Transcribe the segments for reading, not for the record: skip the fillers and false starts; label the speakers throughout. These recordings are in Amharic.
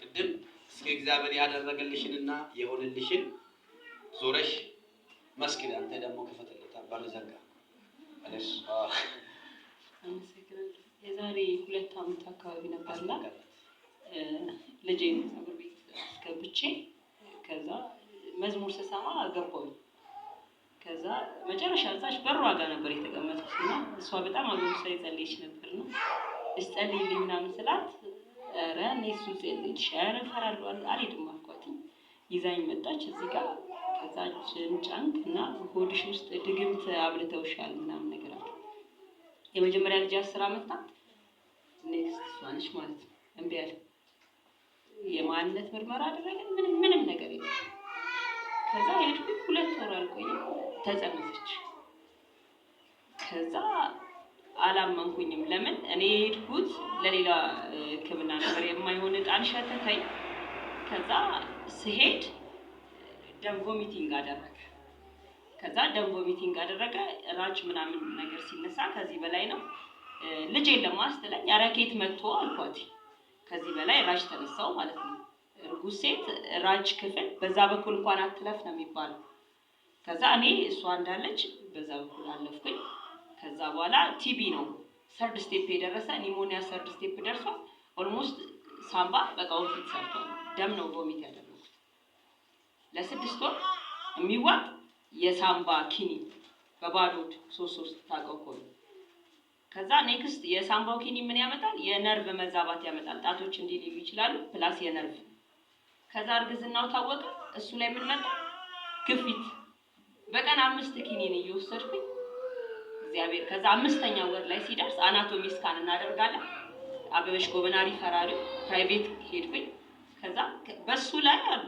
Speaker 1: ቅድም። እስኪ እግዚአብሔር ያደረገልሽንና የሆነልሽን ዞረሽ መስክሪ። አንተ ደግሞ ክፈትለት፣ በር ዘጋ። እሺ።
Speaker 2: አመሰግናለሁ። የዛሬ 2 ዓመት አካባቢ ነበርና ልጄን ፀጉር ቤት አስገብቼ ከዛ መዝሙር ስሰማ ገባሁኝ። ከዛ መጨረሻ እዛች በሯ ጋር ነበር የተቀመጥኩት እና እሷ በጣም አጎንብሳ የጸለየች ነበር ነው ጸልይልኝ ምናምን ስላት ኧረ እኔ እሱ ጸልይልሽ ኧረ እፈራለሁ አልሄድም አልኳት። ይዛኝ መጣች እዚህ ጋር። ከዛ እጅን ጫንክ እና ሆድሽ ውስጥ ድግምት አብልተውሻል ምናምን ነገር አለ። የመጀመሪያ ልጅ 10 ዓመት ናት። Next እሷ ነች ማለት ነው። እምቢ አለ። የማንነት ምርመራ አደረግን። ምንም ምንም ነገር የለም። ከዛ ሄድኩኝ። 2 ወር አልቆየም ተጸነሰች። ከዛ አላመንኩኝም። ለምን እኔ የሄድኩት ለሌላ ሕክምና ነበር። የማይሆን እጣን ሸተተኝ። ከዛ ስሄድ ደም vomiting አደረገ። ከዛ ደም vomiting አደረገ። ራጅ ምናምን ነገር ሲነሳ ከዚህ በላይ ነው፣ ልጅ የለም ስትለኝ ኧረ ከየት መጥቶ አልኳት። ከዚህ በላይ ራጅ ተነሳው ማለት ነው። እርጉዝ ሴት ራጅ ክፍል በዛ በኩል እንኳን አትለፍ ነው የሚባለው። ከዛ እኔ እሷ እንዳለች በዛ በኩል አለፍኩኝ። ከዛ በኋላ TB ነው third step የደረሰ፣ pneumonia third step ደርሷል። Almost ሳምባ በቃ ወንፊት ሰርቷል። ደም ነው vomit ያደረጉት። ለ6 ወር የሚዋጥ የሳምባ ኪኒን በባዶ ሆድ ሶስት ሶስት ታውቀው ከሆነ። ከዛ next የሳምባው ኪኒን ምን ያመጣል? የነርቭ መዛባት ያመጣል። ጣቶች እንዲህ ሊሉ ይችላሉ። Plus የነርቭ ከዛ እርግዝናው ታወቀ። እሱ ላይ ምን መጣ? ግፊት። በቀን 5 ኪኒን እየወሰድኩኝ እግዚአብሔር ከዛ አምስተኛ ወር ላይ ሲደርስ anatomy scan እናደርጋለን። አበበች ጎበና referral private ሄድኩኝ። ከዛ በሱ ላይ አሉ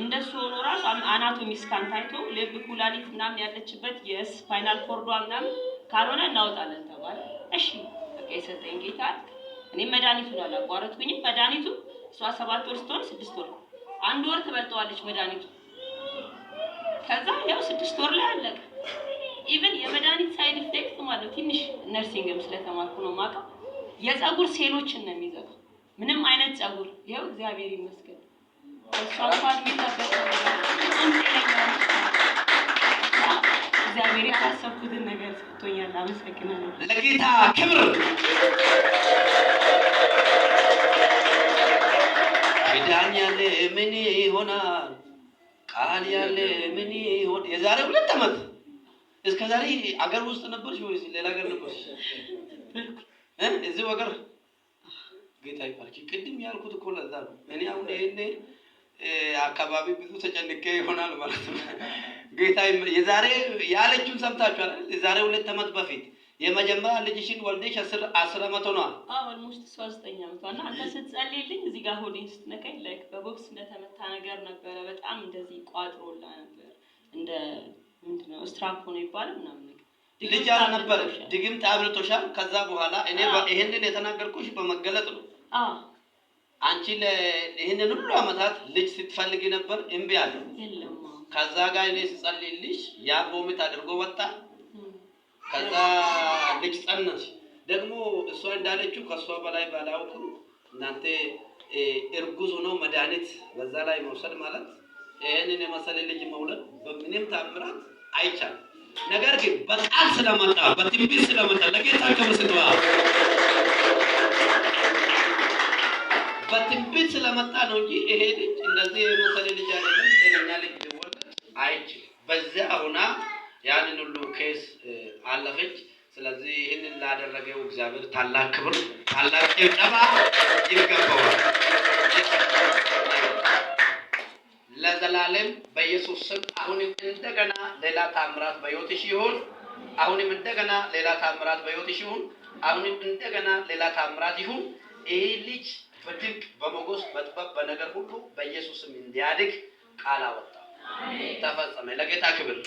Speaker 2: እንደሱ ሆኖ ራሱ anatomy scan ታይቶ ልብ፣ ኩላሊት ምናምን ያለችበት የ spinal cord ዷ ምናምን ካልሆነ እናወጣለን ተባለ። እሺ በቃ የሰጠኝ ጌታ። እኔም መድኃኒቱን አላቋረጥኩኝም። መድኃኒቱ እሷ 7 ወር ስትሆን 6 ወር አንድ ወር ትበልጠዋለች መድኃኒቱ። ከዛ ያው 6 ወር ላይ አለቀ። Even የመድኃኒት side effect ማለት ነው፣ ትንሽ nursing ም ስለተማርኩ ነው የማውቀው። የፀጉር ሴሎችን ነው የሚዘጋው። ምንም አይነት ፀጉር ይኸው እግዚአብሔር ይመስገን። እሷ እንኳን የሚጠበቅ ፍጹም ጤነኛ ነች። እግዚአብሔር ያላሰብኩትን ነገር ሰጥቶኛል። አመሰግናለሁ።
Speaker 1: ለጌታ ክብር። ኪዳን ያለ ምን ይሆናል? ቃል ያለ ምን ይሆን? የዛሬ 2 ዓመት እስከ ዛሬ አገር ውስጥ ነበርሽ ወይስ ሌላ ሀገር ነበርሽ? እዚሁ ሀገር። ጌታ ይባርክ። ቅድም ያልኩት እኮ ለዛ ነው። እኔ አሁን ይሄኔ አካባቢ ብዙ ተጨንቄ ይሆናል ማለት ነው። ጌታ የዛሬ ያለችውን ሰምታችኋል አይደል? የዛሬ 2 ዓመት በፊት የመጀመሪያ ልጅሽን ወልደሽ 10 ዓመት ሆኗል።
Speaker 2: አዎ፣ almost እሷ 9 ዓመቷ እና አንተ ስትጸልይልኝ እዚህ ጋር ሆዴን ስትነካኝ like በቦክስ እንደተመታ ነገር ነበረ። በጣም እንደዚህ ቋጥሮላ ነበር። እንደ ምንድን ነው ስትራፖ ነው ይባላል ምናምን ነገር።
Speaker 1: ልጅ አልነበረም። ድግምት አብልቶሻል። ከዛ በኋላ እኔ ይሄንን የተናገርኩሽ በመገለጥ ነው። አንቺ ይህንን ሁሉ ዓመታት ልጅ ስትፈልጊ ነበር፣ እምቢ አለ።
Speaker 2: የለም።
Speaker 1: ከዛ ጋር እኔ ስጸልይልሽ ያ vomit አድርጎ ወጣ። ከዛ ልጅ ጸነስሽ። ደግሞ እሷ እንዳለችው ከእሷ በላይ ባላውቅም እናንተ እርጉዝ ሆኖ መድኃኒት በዛ ላይ መውሰድ ማለት ይህንን የመሰለ ልጅ መውለድ በምንም ታምራት አይቻልም። ነገር ግን በቃል ስለመጣ በትንቢት ስለመጣ ለጌታ ክብር ስጡ። በትንቢት ስለመጣ ነው እንጂ ይሄ ልጅ እንደዚህ የመሰለ ልጅ አይደለም። ጤነኛ ልጅ ሊወለድ አይችልም። በዚያ ሁና ያንን ሁሉ case አለፈች። ስለዚህ ይህንን ላደረገው እግዚአብሔር ታላቅ ክብር፣ ታላቅ ጭብጨባ ይገባዋል። ለዘላለም በኢየሱስ ስም አሁንም እንደገና ሌላ ታምራት በሕይወትሽ ይሁን። አሁንም እንደገና ሌላ ታምራት በሕይወትሽ ይሁን። አሁንም እንደገና ሌላ ታምራት ይሁን። ይህ ልጅ በድንቅ በሞገስ በጥበብ በነገር ሁሉ በኢየሱስ ስም እንዲያድግ ቃል አወጣ። ተፈጸመ። ለጌታ ክብር።